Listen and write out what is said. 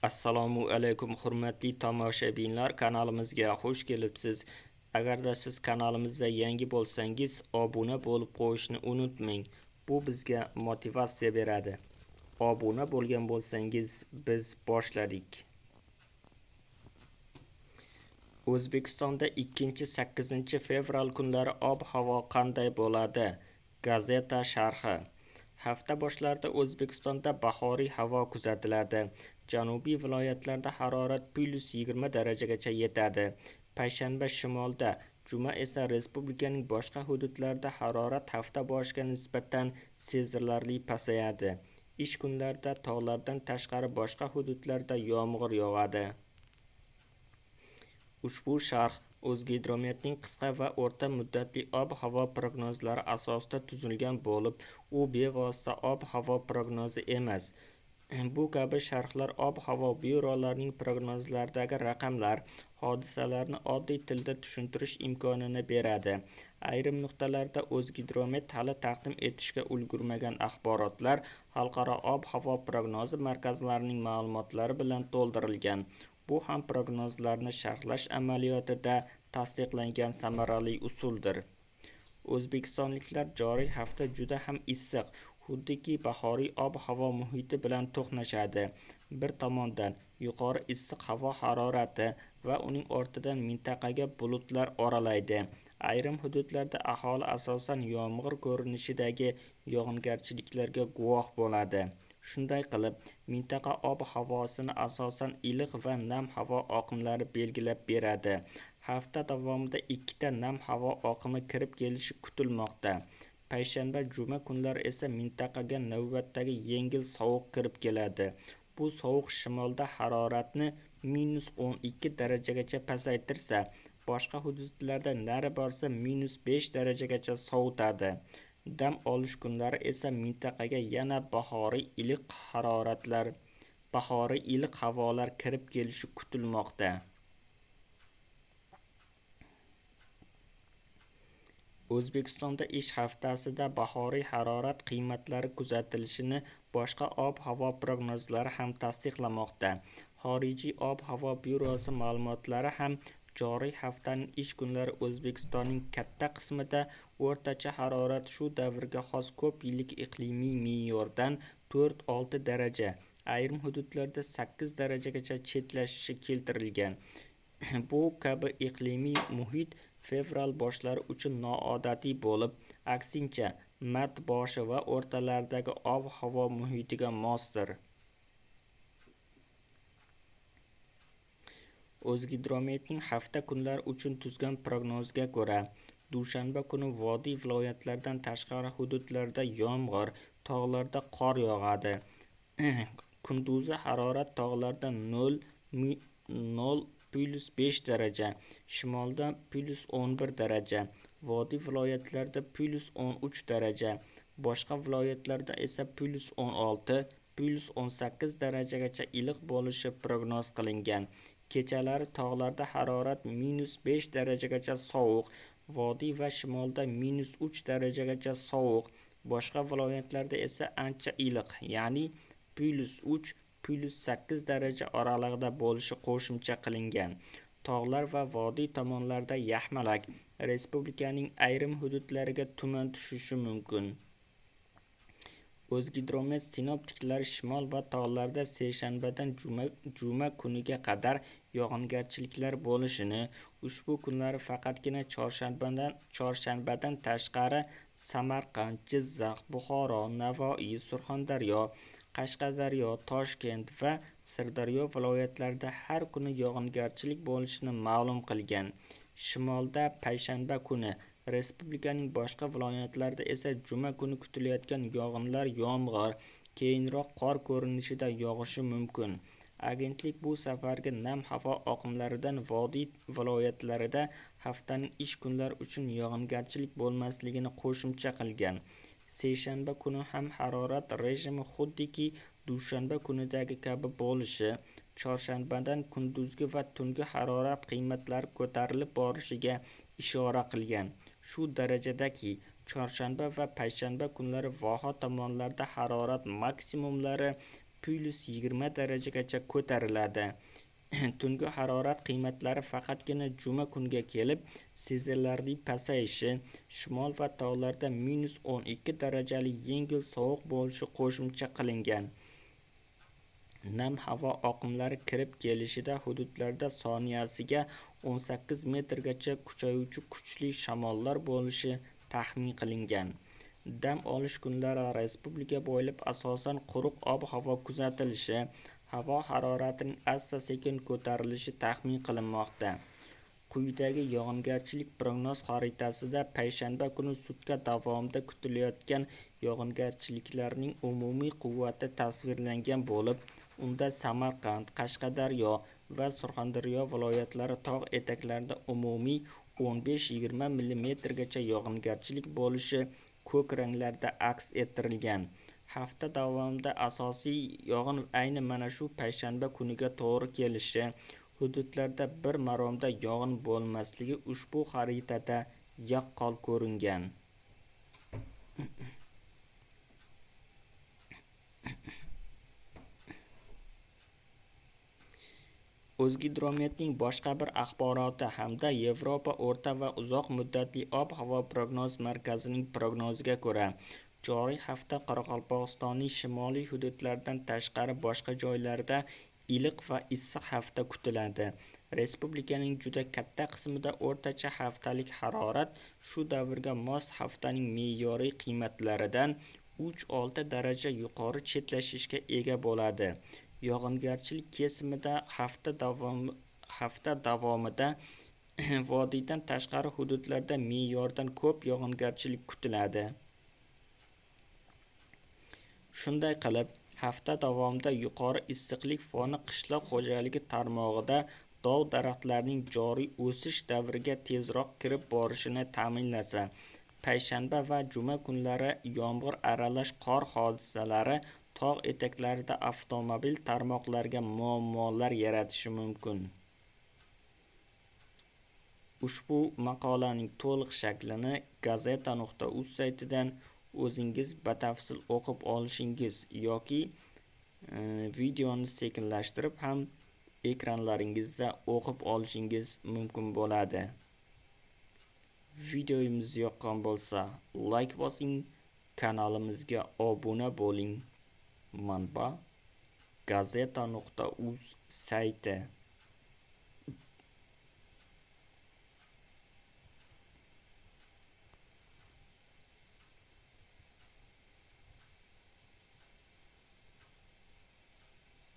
Assalomu alaykum hurmatli tomoshabinlar, kanalimizga xush kelibsiz. Agarda siz kanalimizda yangi bo'lsangiz, obuna bo'lib qo'yishni unutmang. Bu bizga motivatsiya beradi. Obuna bo'lgan bo'lsangiz, biz boshladik. O'zbekistonda 2-8 fevral kunlari ob-havo qanday bo'ladi? Gazeta sharhi. Hafta boshlarida O'zbekistonda bahoriy havo kuzatiladi. Janubiy viloyatlarda harorat +20 darajagacha yetadi. Payshanba shimolda, juma esa respublikaning boshqa hududlarida harorat hafta boshiga nisbatan sezilarli pasayadi. Ish kunlarida tog'lardan tashqari boshqa hududlarda yomg'ir yog'adi. Ushbu sharh O'zgidrometning qisqa va o'rta muddatli ob-havo prognozlari asosida tuzilgan bo'lib, u bevosita ob-havo prognozi emas. Bu kabi sharhlar ob-havo byurolarining prognozlaridagi raqamlar, hodisalarni oddiy tilda tushuntirish imkonini beradi. Ayrim nuqtalarda O'zgidromet hali taqdim etishga ulgurmagan axborotlar xalqaro ob-havo prognozi markazlarining ma'lumotlari bilan to'ldirilgan. Bu ham prognozlarni sharhlash amaliyotida tasdiqlangan samarali usuldir. O'zbekistonliklar joriy hafta juda ham issiq, xuddiki bahoriy ob-havo muhiti bilan to'qnashadi. Bir tomondan yuqori issiq havo harorati va uning ortidan mintaqaga bulutlar oralaydi. Ayrim hududlarda aholi asosan yomg'ir ko'rinishidagi yog'ingarchiliklarga guvoh bo'ladi. Shunday qilib, mintaqa ob-havosini asosan iliq va nam havo oqimlari belgilab beradi. Hafta davomida ikkita nam havo oqimi kirib kelishi kutilmoqda. Payshanba, juma kunlari esa mintaqaga navbatdagi yengil sovuq kirib keladi. Bu sovuq shimolda haroratni -12 darajagacha pasaytirsa, boshqa hududlarda nari borsa -5 darajagacha sovutadi. Dam olish kunlari esa mintaqaga yana bahoriy iliq haroratlar, bahoriy iliq havolar kirib kelishi kutilmoqda. O'zbekistonda ish haftasida bahoriy harorat qiymatlari kuzatilishini boshqa ob-havo prognozlari ham tasdiqlamoqda. Xorijiy ob-havo byurosi ma'lumotlari ham joriy haftaning ish kunlari O'zbekistonning katta qismida o'rtacha harorat shu davrga xos ko'p yillik iqlimiy me'yordan 4-6 daraja, ayrim hududlarda 8 darajagacha chetlashishi keltirilgan. Bu kabi iqlimiy muhit fevral boshlari uchun noodatiy bo'lib, aksincha, mart boshi va o'rtalaridagi ob-havo muhitiga mosdir. O'zgidrometning hafta kunlari uchun tuzgan prognoziga ko'ra, dushanba kuni vodiy viloyatlaridan tashqari hududlarda yomg'ir, tog'larda qor yog'adi. Kunduzi harorat tog'larda 0 +5 daraja, shimolda +11 daraja, vodiy viloyatlarida +13 daraja, boshqa viloyatlarda esa +16, +18 darajagacha iliq bo'lishi prognoz qilingan. Kechalari tog'larda harorat -5 darajagacha sovuq, vodiy va shimolda -3 darajagacha sovuq, boshqa viloyatlarda esa ancha iliq, ya'ni +3, +8 daraja oralig'ida bo'lishi qo'shimcha qilingan. Tog'lar va vodiy tomonlarda yaxmalak, respublikaning ayrim hududlariga tuman tushishi mumkin. O'zgidromet sinoptiklari shimol va tog'larda seshanbadan juma kuniga qadar yog'ingarchiliklar bo'lishini, ushbu kunlari faqatgina chorshanbadan tashqari Samarqand, Jizzax, Buxoro, Navoiy, Surxondaryo, Qashqadaryo, Toshkent va Sirdaryo viloyatlarida har kuni yog'ingarchilik bo'lishini ma'lum qilgan. Shimolda payshanba kuni, respublikaning boshqa viloyatlarida esa juma kuni kutilayotgan yog'inlar yomg'ir, keyinroq qor ko'rinishida yog'ishi mumkin. Agentlik bu safargi nam havo oqimlaridan vodiy viloyatlarida haftaning ish kunlari uchun yog'ingarchilik bo'lmasligini qo'shimcha qilgan. Seshanba kuni ham harorat rejimi xuddiki dushanba kunidagi kabi bo'lishi, chorshanbadan kunduzgi va tungi harorat qiymatlari ko'tarilib borishiga ishora qilgan. Shu darajadaki, chorshanba va payshanba kunlari voha tomonlarda harorat maksimumlari +20 darajagacha ko'tariladi. Tungi harorat qiymatlari faqatgina juma kunga kelib sezilarli pasayishi, shimol va tog'larda -12 darajali yengil sovuq bo'lishi qo'shimcha qilingan. Nam havo oqimlari kirib kelishida hududlarda soniyasiga 18 metrgacha kuchayuvchi kuchli shamollar bo'lishi taxmin qilingan. Dam olish kunlari respublika bo'ylab asosan quruq ob-havo kuzatilishi, havo haroratining asta-sekin ko'tarilishi taxmin qilinmoqda. Quyidagi yog'ingarchilik prognoz xaritasida payshanba kuni sutka davomida kutilayotgan yog'ingarchiliklarning umumiy quvvati tasvirlangan bo'lib, unda Samarqand, Qashqadaryo va Surxondaryo viloyatlari tog' etaklarida umumiy 15-20 millimetrgacha yog'ingarchilik bo'lishi ko'k ranglarda aks ettirilgan. Hafta davomida asosiy yog'in ayni mana shu payshanba kuniga to'g'ri kelishi, hududlarda bir maromda yog'in bo'lmasligi ushbu xaritada yaqqol ko'ringan. O'zgidrometning boshqa bir axboroti hamda Yevropa o'rta va uzoq muddatli ob-havo prognoz markazining prognoziga ko'ra, joriy hafta Qoraqalpog'istonning shimoliy hududlaridan tashqari boshqa joylarda iliq va issiq hafta kutiladi. Respublikaning juda katta qismida o'rtacha haftalik harorat shu davrga mos haftaning me'yoriy qiymatlaridan 3-6 daraja yuqori chetlashishga ega bo'ladi. Yog'ingarchilik kesimida hafta davomida vodiydan tashqari hududlarda me'yordan ko'p yog'ingarchilik kutiladi. Shunday qilib, hafta davomida yuqori issiqlik foni qishloq xo'jaligi tarmog'ida dov-daraxtlarning joriy o'sish davriga tezroq kirib borishini ta'minlasa, payshanba va juma kunlari yomg'ir aralash qor hodisalari tog' etaklarida avtomobil tarmoqlariga muammolar yaratishi mumkin. Ushbu maqolaning to'liq shaklini gazeta.uz saytidan o'zingiz batafsil o'qib olishingiz yoki videoni sekinlashtirib ham ekranlaringizda o'qib olishingiz mumkin bo'ladi. Videomiz yoqqan bo'lsa, like bosing, kanalimizga obuna bo'ling. Manba: gazeta.uz sayti.